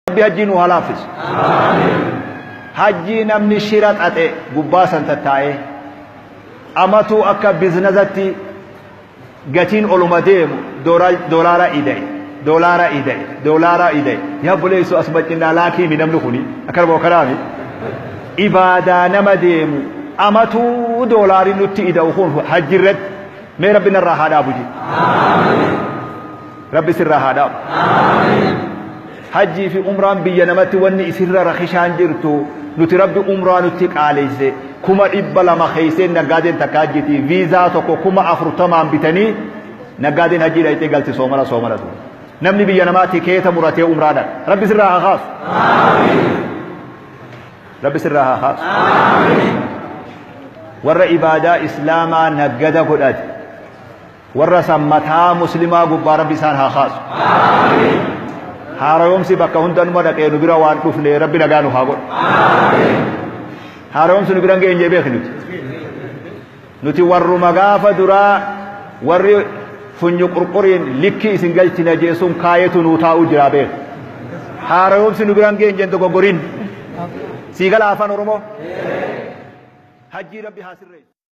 Rabbi hajjii nu haa laaffisu. Hajjii namni shira xaxe gubbaa san tattaa'ee amatuu akka biznazatti gatiin oluma deemu doolaara ida'e doolaara ida'e doolaara ida'e yaa obboleessu asuma cinnaa laakiimi namni kuni akkana moo kanaami ibaadaa nama deemu amatuu doolaari nutti ida'u kun hajji irratti mee Rabbi narraa haa dhaabu jedhe. Rabbi sirraa haa dhaabu. Hajjii fi umraan biyya namatti wanni isirra rakishaan jirtu nuti Rabbi umraa nutti qaaleyse 200,000 keeyseen naggaadeen takka hajjiti viizaa tokko 40,000 bitanii naggaadeen hajjii dhayxee galti soomana soomana ture. Namni biyya namaa tikeeta muratee umraa dhaqa. Rabbi sirraa haa kaasu. Rabbi sirraa haa kaasu. Warra ibaadaa islaamaa naggada godhate. Warra san mataa muslimaa gubbaa Rabbi isaan haa kaasu. Haarayoomsi bakka hunda numa dhaqee nu bira waan dhufne Rabbi nagaa nu haa godhu. Haarayoomsi nu bira hin geenye beeki nuti. Nuti warruma gaafa duraa warri funyu qurquriin likki isin galchina jee sun kaayetu nuu taa'uu jira beeki. Haarayoomsi nu bira hin geenye hin dogoggorin. Sii gala afaan Oromoo? Hajjii Rabbi haa sirreessu.